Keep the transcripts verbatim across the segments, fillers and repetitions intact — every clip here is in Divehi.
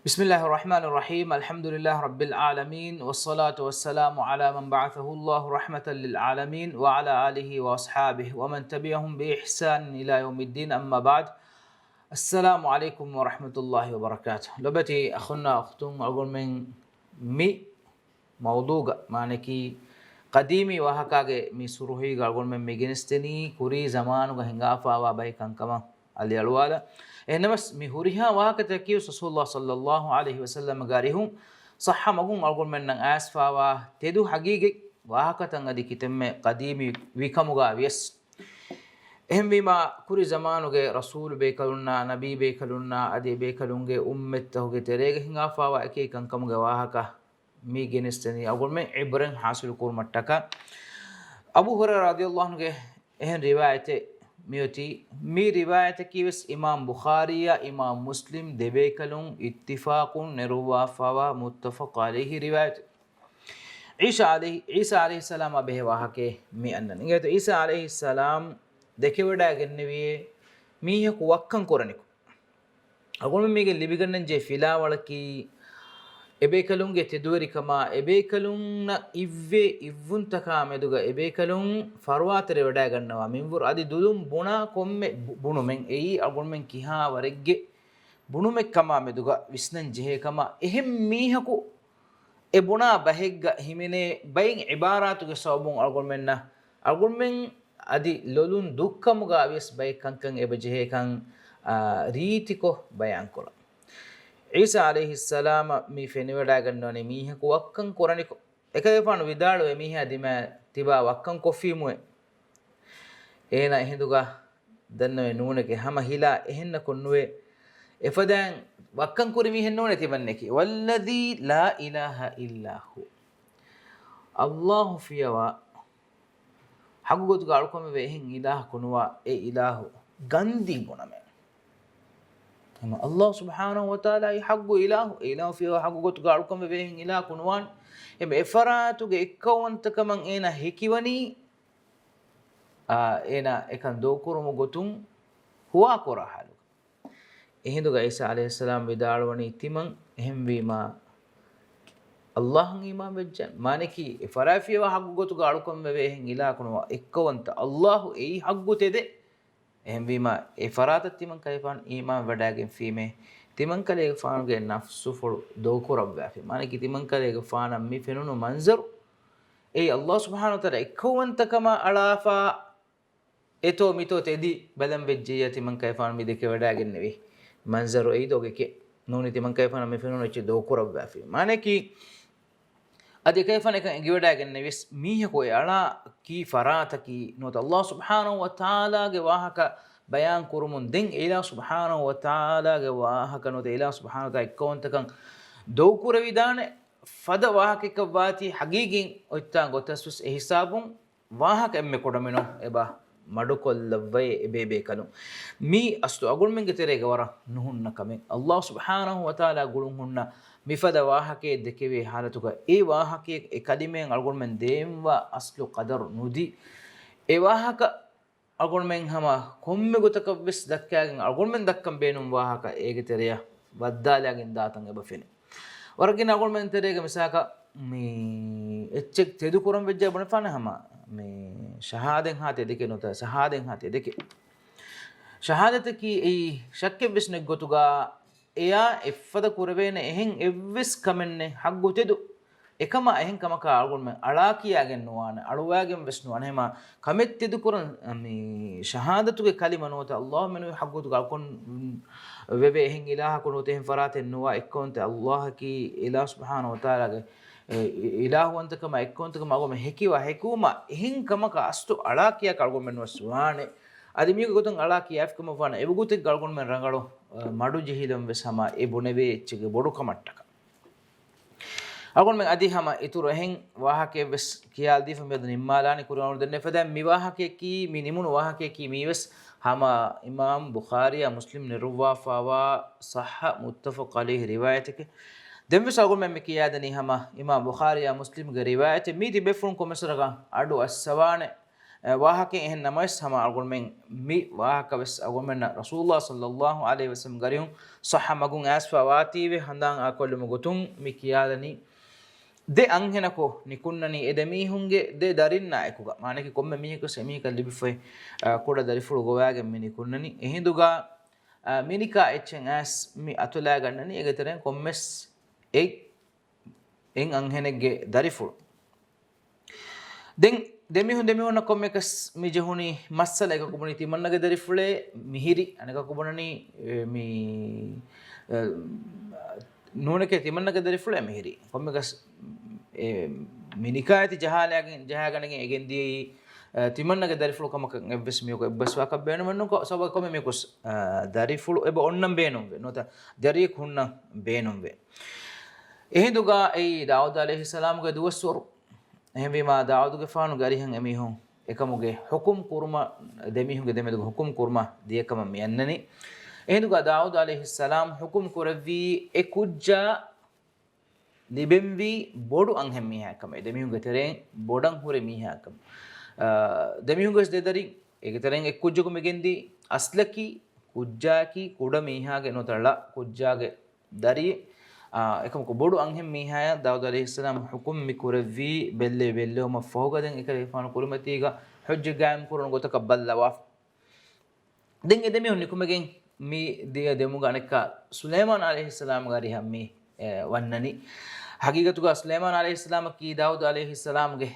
بسم الله الرحمن الرحيم. الحمد لله رب العالمين، والصلاة والسلام على من بعثه الله رحمة للعالمين، وعلى آله وأصحابه ومن تبعهم بإحسان إلى يوم الدين، أما بعد. السلام عليكم ورحمة الله وبركاته. ލޮބުވެތި އަޚުންނާ އުޚްތުން، އަޅުގަނޑުމެން މި މައުޟޫގަ، މާނައަކީ ޤަދީމީ ވާހަކާގެ މި ސުރުޚީގަ އަޅުގަނޑުމެން މި ގެނެސްދެނީ ކުރީ ޒަމާނުގަ ހިނގާފާވާ ބައެއް ކަންކަމަށް އަލިއަޅުވާލަން. އެހެންނަމަވެސް، މި ހުރިހާ ވާހަކަތަކަކީވެސް ރަސޫލުﷲ ޞައްލައްލާހު ޢަލައިހި ވަސައްލަމަގެ އަރިހުން ޞައްޙަ މަގުން އަޅުގަނޑުމެންނަށް އައިސްފާވާ ތެދު ޙަޤީޤީ ވާހަކަތައް އަދި ކިތަންމެ ޤަދީމީ ވިކަމުގަ ވިޔަސް. އެހެންވީމާ، ކުރި ޒަމާނުގެ ރަސޫލު ބޭކަލުންނާ، ނަބީ ބޭކަލުންނާ އަދި އެބޭކަލުންގެ އުއްމަތްތަކުގެ ތެރޭގަ ހިނގާފާވާ އެކި ކަންކަމުގެ ވާހަކަ މި ގެނެސްދެނީ އަޅުގަނޑުމެން ޢިބްރަތް ޙާޞިލު ކުރުމަށްޓަކާ. އަބޫ ހުރައިރާ ރަޟިޔަﷲ ޢަންހުގެ އެހެން ރިވާޔަތެއް މިއޮތީ. މި ރިވާޔަތަކީވެސް އިމާމް ބުޚާރީއާ އިމާމް މުސްލިމް ދެބޭކަލުން އިއްތިފާޤުން ނެރުއްވާފާވާ މުއްތަފަޤު ޢަލައިހި ރިވާޔަތެއް. ޢީސާ ޢަލައިހި، ޢީސާ ޢަލައިހިއްސަލާމާ ބެހޭ ވާހަކައެއް މި އަންނަނީ. އިނގޭތޯ، ޢީސާ ޢަލައިހިއްސަލާމް ދެކެވަޑައިގެންނެވިއޭ މީހަކު ވައްކަން ކުރަނިކޮށް. އަޅުގަނޑުމެން މީގެން ލިބިގަންނަންޖެހޭ ފިލާވަޅަކީ، އެބޭކަލުންގެ ތެދުވެރިކަމާ، އެބޭކަލުންނަށް އިއްވޭ އިއްވުންތަކާ މެދުގަ އެބޭކަލުން ފަރުވާތެރިވެވަޑައިގަންނަވާ މިންވަރު އަދި ދުލުން ބުނާ ކޮންމެ ބު-، ބުނުމެއް އެއީ އަޅުގަނޑުމެން ކިހާ ވަރެއްގެ ބުނުމެއްކަމާ މެދުގަ ވިސްނަން ޖެހޭ ކަމަށް. އެހެން މީހަކު އެ ބުނާ ބަހެއްގަ ހިމެނޭ ބައެއް ޢިބާރާތުގެ ސަބަބުން އަޅުގަނޑުމެންނަށް، އަޅުގަނޑުމެން އަދި ލޮލުން ދުއްކަމުގަ ވިޔަސް ބައެއް ކަންކަން އެބަ ޖެހޭކަން، އާ، ރީތިކޮށް ބަޔާންކުރަން. ޢީސާ ޢަލައިހިއްސަލާމަށް މި ފެނިވަޑައިގަންނަވަނީ މީހަކު ވައްކަން ކުރަނިކޮށް. އެކަލޭގެފާނު ވިދާޅުވޭ މީހާ ދިމާ ތިބާ ވައްކަން ކޮށްފީމުއޭ. އޭނާ އެހިނދުގަ ދަންނަވެ ނޫނެކޭ، ހަމަ ހިލާ އެހެންނަކުން ނުވޭ. އެފަދައިން ވައްކަން ކުރި މީހެއް ނޫނޭ ތިމަންނެކޭ. والذي لا إله إلا هو. ﷲ ފިޔަވާ، ޙައްޤު ގޮތުގަ އަޅުކަން ވެވޭ އެހެން އިލާހަކު ނުވާ، އެ އިލާހު ގަންދީ ބުނަމޭ. ހަމަ ﷲ ސުބްޙާނަހޫ ވަތަޢާލާ އީ ޙައްޤު އިލާހު، އެ އިލާހު ފިޔަވާ ޙައްޤު ގޮތުގަ އަޅުކަން ވެވޭ އެހެން އިލާހަކު ނުވާނެ. އެމެ އެފަރާތުގެ އެއްކައުވަންތަކަމަށް އޭނާ ހެކިވަނީ، އާ، އޭނާ އެކަން ދޫކުރުމުގެ ގޮތުން ހުވާކުރާ ޙާލުގަ. އެހިނދުގަ ޢީސާ ޢަލައިހިއްސަލާމް ވިދާޅުވަނީ ތިމަން އެހެންވީމާ، ﷲ އަށް އީމާން ވެއްޖެ. މާނައަކީ، އެ ފަރާތް ފިޔަވާ ޙައްޤު ގޮތުގަ އަޅުކަން ވެވޭ އެހެން އިލާހަކު ނުވާ، އެއްކައުވަންތަ ﷲ އެއީ ޙައްޤު ތެދެއް. އެހެންވީމާ، އެ ފަރާތަށް ތިމަން ކަލޭގެފާނު އީމާން ވަޑައިގެންފީމޭ، ތިމަން ކަލޭގެފާނުގެ ނަފްސުފުޅު ދޫކުރައްވާފި. މާނައަކީ، ތިމަން ކަލޭގެފާނަށް މި ފެނުނު މަންޒަރު، އެއީ ﷲ ސުބްޙާނަހޫ ވަތަޢާލާ އެއްކައުވަންތަކަމާ އަޅާފާ އެތޯ މިތޯ ތެދި ބަލަން ވެއްޖެއްޔާ ތިމަން ކަލޭގެފާނު މި ދެކެވަޑައިގެންނެވި މަންޒަރު އެއީ ދޮގެކޭ. ނޫނީ ތިމަން ކަލޭގެފާނަށް މި ފެނުނު އެއްޗެއް ދޫކުރައްވާފި. މާނައަކީ، އަދި އެކަލޭގެފާނު އެކަން އެނގިވަޑައިގެންނެވިޔަސް، މީހަކު އެ އަޅާ ކީ ފަރާތަކީ ނުވަތަ ﷲ ސުބްޙާނަހޫ ވަތަޢާލާގެ ވާހަކަ ބަޔާން ކުރުމުން ދެން އެ އިލާހު ސުބްޙާނަހޫ ވަތަޢާލާގެ ވާހަކަ ނުވަތަ އިލާހު ސުބްޙާނަހޫ ވަތަޢާލާ އެއްކައުވަންތަކަން ދޫކުރެވިދާނެ ފަދަ ވާހަކައެއްކަށްވާތީ ޙަޤީޤީން އޮތްތާނގަ ގޮތަސްވެސް އެ ހިސާބުން ވާހަކަ އެންމެ ކުޑަމިނުން އެބަ މަޑުކޮށްލައްވައޭ އެބޭބޭކަލުން. މީ އަސްލު އަޅުގަނޑުމެންގެ ތެރޭގަ ވަރަށް ނުހުންނަ ކަމެއް. ﷲ ސުބްޙާނަހޫ ވަތަޢާލާ ގުޅުން ހުންނަ މިފަދަ ވާހަކައެއް ދެކެވޭ ޙާލަތުގަ އެ ވާހަކައެއް އެ ކަލިމައިން އަޅުގަނޑުމެން ދޭންވާ އަސްލު ޤަދަރު ނުދީ، އެ ވާހަކަ އަޅުގަނޑުމެން ހަމަ ކޮންމެ ގޮތަކަށްވެސް ދައްކާގެން އަޅުގަނޑުމެން ދައްކަން ބޭނުން ވާހަކަ އޭގެ ތެރެއަށް ވައްދާލާގެން ދާތަން އެބަ ފެނޭ. ވަރަށް ގިނަ އަޅުގަނޑުމެން ތެރޭގަ މިސާލަކަށް މި އެއްޗެއް ތެދު ކުރަން ވެއްޖެ ބުނެފާނެ ހަމަ މި ޝަހާދަތް ހާ ތެދެކޭ ނުވަތަ ޝަހާދަތް ހާ ތެދެކޭ. ޝަހާދަތަކީ އެއީ ޝައްކެއްވެސް ނެތް ގޮތުގަ އެޔާ އެއްފަދަ ކުރެވޭނެ އެހެން އެއްވެސް ކަމެއް ނެތް ޙައްޤު ތެދު. އެކަމާ އެހެން ކަމަކާ އަޅުގަނޑުމެން އަޅާ ކިޔާގެން ނުވާނެ، އަޅުވާގެން ވެސް ނުވާނެ. ހަމަ ކަމެއް ތެދުކުރަން މި ޝަހާދަތުގެ ކަލިމަ ނުވަތަ ﷲ މެނުވީ ޙައްޤު ގޮތުގަ އަޅުކަން ވެވޭ އެހެން އިލާހަކު ނުވަތަ އެހެން ފަރާތެއް ނުވާ އެއްކައުވަންތަ ﷲ އަކީ އިލާހު ސުބްޙާނަހޫ ވަތަޢާލާގެ އެ، އި-، އިލާހުވަންތަކަމާ އެއްކައުވަންތަކަމާ އަޅުގަނޑުމެން ހެކިވާ ހެކުވުމާ އެހެން ކަމަކަށް އަސްލު އަޅާ ކިޔާކަށް އަޅުގަނޑުމެން ވެސް ވާނެ. އަދި މީގެ ގޮތުން އަޅާ ކިޔާފިކަމަށް ވާނެ އެވަގުތެއްގަ އަޅުގަނޑުމެން ރަނގަޅު، އަ، މަޑުޖެހިލަން ވެސް ހަމަ އެ ބުނެވޭ އެއްޗެއްގެ ބޮޑުކަމަށްޓަކާ. އަޅުގަނޑުމެން އަދި ހަމަ އިތުރު އެހެން ވާހަކައެއް ވެސް ކިޔާލަދީފަ މިއަދު ނިންމާލާނެ ކުރިއަށް އަޅުގަނޑު ދެންނެވި ފަދައިން މި ވާހަކަޔަކީ، މި ނިމުނު ވާހަކަޔަކީ މީވެސް ހަމަ އިމާމް ބުޚާރީއާ މުސްލިމް ނެރުއްވާފާވާ ޞައްޙަ މުއްތަފަޤު ޢަލައިހި ރިވާޔަތެކޭ. ދެންވެސް އަޅުގަނޑުމެން މި ކިޔާދެނީ ހަމަ އިމާމް ބުޚާރީއާ މުސްލިމްގެ ރިވާޔަތެއް. މީތި ބޭފުޅުން ކޮންމެސް ވަރަކަށް އަޑު އައްސަވާނެ. އެ، ވާހަކައެއް އެހެން ނަމަވެސް، ހަމަ އަޅުގަނޑުމެން މި ވާހަކަ ވެސް އަޅުގަނޑުމެންނަށް ރަސޫލުﷲ ޞައްލައްލާހު ޢަލައިހި ވަސައްލަމް ގެ އަރިހުން ޞައްޙަ މަގުން އައިސްފަ ވާތީވެ ހަނދާން އާކޮށްލުމުގެ ގޮތުން މި ކިޔާލަނީ. ދެ އަންހެނަކު ނިކުންނަނީ އެ ދެ މީހުންގެ ދެ ދަރިންނާ އެކުގަ. މާނައަކީ ކޮންމެ މީހަކުވެސް އެމީހަކަށް ލިބިފައި، އާ، ކުޑަ ދަރިފުޅު ގޮވާގެން މި ނިކުންނަނީ. އެހިނދުގަ، އާ، މި ނިކާ އެއްޗެއް އައިސް މި އަތުލައިގަންނަނީ އޭގެ ތެރެއިން ކޮންމެސް އެއް، އެއް އަންހެނެއްގެ ދަރިފުޅު. ދެން ދެމީހުން ދެމީހުންނަށް ކޮންމެއަކަސް މި ޖެހުނީ މައްސަލަ. އެކަކު ބުނީ ތިމަންނަގެ ދަރިފުޅޭ މިހިރީ، އަނެކަކު ބުނަނީ، އެ، މި، އެ، ނޫނެކޭ ތިމަންނަގެ ދަރިފުޅޭ މިހިރީ. ކޮންމެއަކަސް، އެ، މި ނިކާ އެތި ޖަހާލައިގެން، ޖަހާގަނެގެން އެ ގެންދިޔައީ، އެ، ތިމަންނަގެ ދަރިފުޅު ކަމަކަށް އެއްވެސް މީހަކު އެއްބަސްވާކަށް ބޭނުމެއް ނޫން. ކޮ-، ސަބަބަކީ ކޮންމެ މީހަކުސް، އެ، ދަރިފުޅު އެބަ އޮންނަން ބޭނުންވޭ. ނުވަތަ ދަރިއެއް ހުންނަން ބޭނުންވޭ. އެހިނދުގަ އެއީ ދާއޫދު ޢަލައިހިއްސަލާމުގެ ދުވަސްވަރު. އެހެންވީމާ، ދާއޫދުގެފާނުގެ އަރިހަށް އެމީހުން އެކަމުގެ ޙުކުމް ކުރުމަށް، ދެމީހުންގެ ދެމެދުގަ ޙުކުމް ކުރުމަށް ދިޔަކަމަށް މި އަންނަނީ. އެހިނދުގަ ދާއޫދު ޢަލައިހިއްސަލާމް ޙުކުމް ކުރެއްވީ އެ ކުއްޖާ ލިބެންވީ ބޮޑު އަންހެން މީހާއެއްކަމަށް، ދެމީހުންގެ ތެރެއިން ބޮޑަށް ހުރި މީހާއެއްކަމަށް. އާ، ދެމީހުންގެ ވެސް ދެ ދަރި، އޭގެ ތެރެއިން އެއް ކުއްޖަކު މި ގެންދީ އަސްލަކީ ކުއްޖާއަކީ ކުޑަ މީހާގެ ނުވަތަ ޅަ ކުއްޖާގެ ދަރިއެއް. އާ، އެކަމަކު ބޮޑު އަންހެން މީހާޔަށް ދާއޫދު ޢަލައިހިއްސަލާމް ޙުކުމް މި ކުރެއްވީ ބެއްލެވި ބެއްލެވުމަށް ފަހުގަ ދެން އެކަލޭގެފާނު ކުރިމަތީގަ ޙުއްޖަ ގާއިމް ކުރުނު ގޮތަކަށް ބައްލަވާފަ. ދެން އެ ދެމީހުން ނިކުމެގެން މި ދިޔަ ދެމުގަ އަނެއްކާ ސުލައިމާން ޢަލައިހިއްސަލާމްގެ އަރިހަށް މި، އެ، ވަންނަނީ. ޙަޤީޤަތުގަ ސުލައިމާން ޢަލައިހިއްސަލާމަކީ ދާއޫދު ޢަލައިހިއްސަލާމްގެ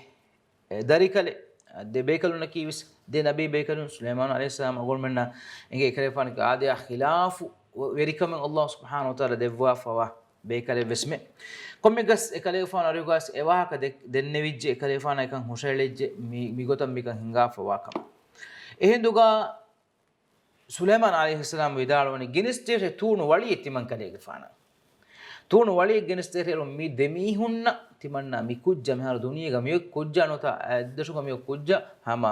އެ، ދަރިކަލެއް، އަ، ދެ ބޭކަލުންނަކީ ވެސް ދެ ނަބީ ބޭކަލުން. ސުލައިމާނު ޢަލައިހިއްސަލާމް އަޅުގަނޑުމެންނަށް އެނގޭ އެކަލޭގެފާނުގެ އާދަޔާ ޚިލާފު ވެރިކަމެއް ﷲ ސުބްޙާނަހޫ ވަތަޢާލާ ދެއްވާފަވާ ބޭކަލެއް ވެސްމެ. ކޮންމެއަކަސް އެކަލޭގެފާނު އަރިހުގަސް އެވާހަކަ ދެ-، ދެންނެވިއްޖެ، އެކަލޭގެފާނަށް އެކަން ހުށައެޅިއްޖެ، މި-، މިގޮތަށް މިކަން ހިނގާފަވާކަމަށް. އެހިނދުގަ ސުލައިމާން ޢަލައިހިއްސަލާމް ވިދާޅުވަނީ ގެނެސްދޭށޭ ތޫނު ވަޅިއެއް ތިމަން ކަލޭގެފާނަށް. ތޫނު ވަޅިއެއް ގެނެސްދޭށޭ އިރު މި ދެމީހުންނަށް ތިމަންނަ މި ކުއްޖާ މިހާރު ދުނިޔޭގަ މިއޮތް ކުއްޖާ ނުވަތަ އައްދަށުގަ މިއޮތް ކުއްޖާ ހަމަ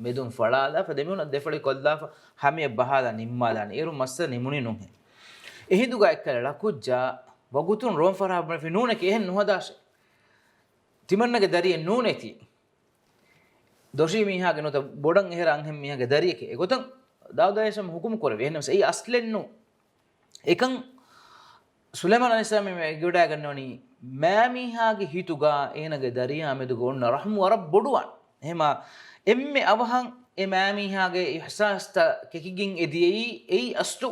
މެދުން ފަޅާލާފަ ދެމީހުންނަށް ދެފަޅި ކޮށްލާފަ ހަމަޔަށް ބަހާލާ ނިންމާލާނެ. އޭރު މައްސަލަ ނިމުނީ ނޫންހޭ. އެހިނދުގަ އެއްކަލަ ޅަ ކުއްޖާ ވަގުތުން ރޯން ފަރާ ބުނެފި ނޫނެކޭ އެހެން ނުހަދާށޭ. ތިމަންނަގެ ދަރިއެއް ނޫނޭތީ. ދޮށީ މީހާގެ ނުވަތަ ބޮޑަށް އެހެރަ އަންހެން މީހާގެ ދަރިއެކޭ. އެގޮތަށް ދާއޫދު ޢަލައިހިއްސަލާމް ޙުކުމް ކުރެވި. އެހެންނަމަވެސް އެއީ އަސްލެއް ނޫން. އެކަން ސުލައިމާން ޢަލައިހިއްސަލާމް މި އެނގިވަޑައިގަންނަވަނީ މާމީހާގެ ހިތުގަ އޭނަގެ ދަރިޔާ މެދުގަ އޮންނަ ރަޙްމު ވަރަށް ބޮޑުވާން. އެހެމާ އެންމެ އަވަހަށް އެ މާމީހާގެ އިޙްސާސްތައް ކެކިގެން އެ ދިޔައީ އެއީ އަސްލު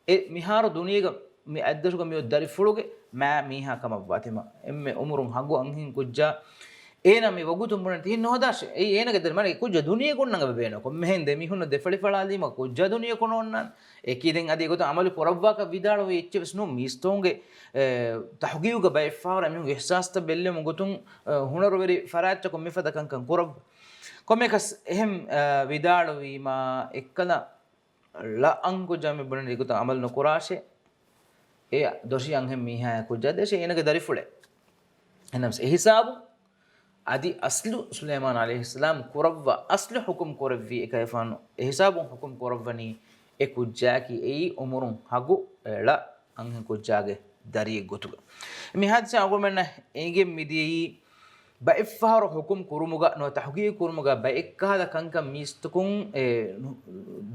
އެ މިހާރު ދުނިޔޭގަ މި އައްދަށުގަ މިއޮތް ދަރިފުޅުގެ މާ މީހާ ކަމަށްވާތީމަ، އެންމެ އުމުރުން ހަގު އަންހެން ކުއްޖާ އޭނަ މި ވަގުތުން ބުނަން ތިހިން ނުހަދާށޭ. އެއީ އޭނަގެ ދަރި މާނަ ކުއްޖާ ދުނިޔެ ކޮންނަން އެބަ ބޭނުން. ކޮންމެހެން ދެ މީހުންނަށް ދެފަޅި ފަޅާލީމަ ކުއްޖާ ދުނިޔެ ކޮނޯންނާން. އެކީ ދެން އަދި އެގޮތަށް އަމަލު ކުރައްވާކަށް ވިދާޅުވި އެއްޗެއް ވެސް ނޫން. މީސްތޯންގެ، އެ، ތަޙުގީގުގަ ބައެއްފަހަރު އެމީހުންގެ އިޙްސާސްތައް ބެއްލެވުމުގެ ގޮތުން، އެ، ހުނަރުވެރި ފަރާތްތަކުން މިފަދަ ކަންކަން ކުރައްވާ. ކޮންމެއަކަސް އެހެން، އެ، ވިދާޅުވީމާ އެއްކަލަ ޅަ އަންހެން ކުއްޖާ މި ބުނަނީ އެގޮތަށް އަމަލު ނުކުރާށޭ. އެ ދޮށީ އަންހެން މީހާޔާ ކުއްޖާ ދޭށޭ އޭނަގެ ދަރިފުޅޭ. އެހެންނަމަވެސް އެހިސާބުން އަދި އަސްލު ސުލައިމާން ޢަލައިހިއްސަލާމް ކުރައްވާ އަސްލު ޙުކުމް ކުރެއްވީ އެކަލޭގެފާނު އެހިސާބުން ޙުކުމް ކުރައްވަނީ އެ ކުއްޖާއަކީ އެއީ އުމުރުން ހަގު އެ ޅަ އަންހެން ކުއްޖާގެ ދަރިއެއް ގޮތުގަ. މި ހާދިސާ އަޅުގަނޑުމެންނަށް އެނގެން މިދިޔައީ ބައެއްފަހަރު ޙުކުމް ކުރުމުގަ ނުވަތަ ތަޙުގީގު ކުރުމުގަ ބައެއްކަހަލަ ކަންކަން މީސްތަކުން އެ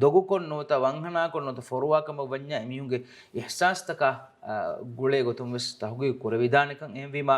ދޮގުކޮށް ނުވަތަ ވަންހަނާކޮށް ނުވަތަ ފޮރުވާކަމަށް ވަންޏާ އެމީހުންގެ އިޙްސާސްތަކާ، އާ، ގުޅޭ ގޮތުން ވެސް ތަޙުގީގު ކުރެވިދާނެކަން. އެހެންވީމާ،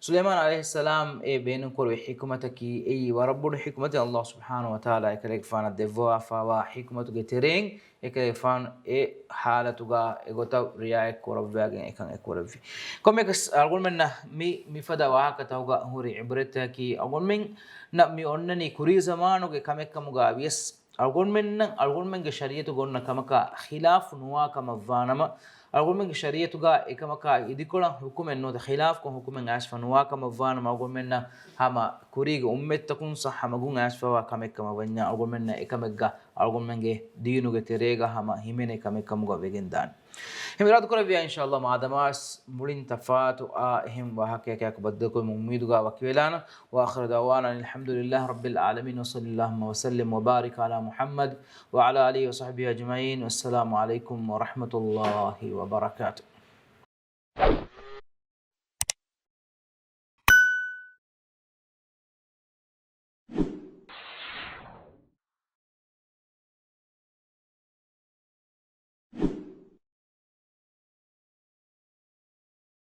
ސުލައިމާން ޢަލައިހިއްސަލާމް އެ ބޭނުންކުރެއްވި ޙިކުމަތަކީ އެއީ ވަރަށް ބޮޑު ޙިކުމަތެއް. ﷲ ސުބްޙާނަހޫ ވަތަޢާލާ އެކަލޭގެފާނަށް ދެއްވާފަވާ ޙިކުމަތުގެ ތެރެއިން އެކަލޭގެފާނު އެ ޙާލަތުގަ އެގޮތަށް ރިޢާޔަތް ކުރައްވާގެން އެކަން އެ ކުރެއްވި. ކޮންމެއަކަސް އަޅުގަނޑުމެންނަށް މި، މިފަދަ ވާހަކަތަކުގަ ހުރި ޢިބްރަތަކީ އަޅުގަނޑުމެންނަށް މި އޮންނަނީ ކުރީ ޒަމާނުގެ ކަމެއްކަމުގަ ވިޔަސް، އަޅުގަނޑުމެންނަށް އަޅުގަނޑުމެންގެ ޝަރީޢަތުގަ އޮންނަ ކަމަކާ ޚިލާފު ނުވާ ކަމަށްވާނަމަ، އަޅުގަނޑުމެންގެ ޝަރީޢަތުގަ އެކަމަކާ އިދިކޮޅަށް ޙުކުމެއް ނުވަތަ ޚިލާފުކޮށް ޙުކުމެއް އައިސްފަ ނުވާ ކަމަށްވާނަމަ، އަޅުގަނޑުމެންނަށް ހަމަ ކުރީގެ އުއްމަތްތަކުން ޞައްޙަ މަގުން އައިސްފަވާ ކަމެއްކަމަށް ވަންޏާ، އަޅުގަނޑުމެންނަށް އެކަމެއްގަ އަޅުގަނޑުމެންގެ ދީނުގެ ތެރޭގަ ހަމަ ހިމެނޭ ކަމެއްކަމުގަ ވެގެންދާނެ. އެހެން އިރާދަކުރެއްވިޔާ، އިންޝާﷲ، މާދަމާވެސް މުޅިން ތަފާތު އާ އެހެން ވާހަކައެއް ބައްދަލުކުރުމުގެ އުއްމީދުގަ ވަކިވެލާނަން. وآخر دعوانا أن الحمد لله رب العالمين، وصلى اللهم وسلم وبارك على محمد وعلى آله وصحبه أجمعين، والسلام عليكم ورحمة الله وبركاته.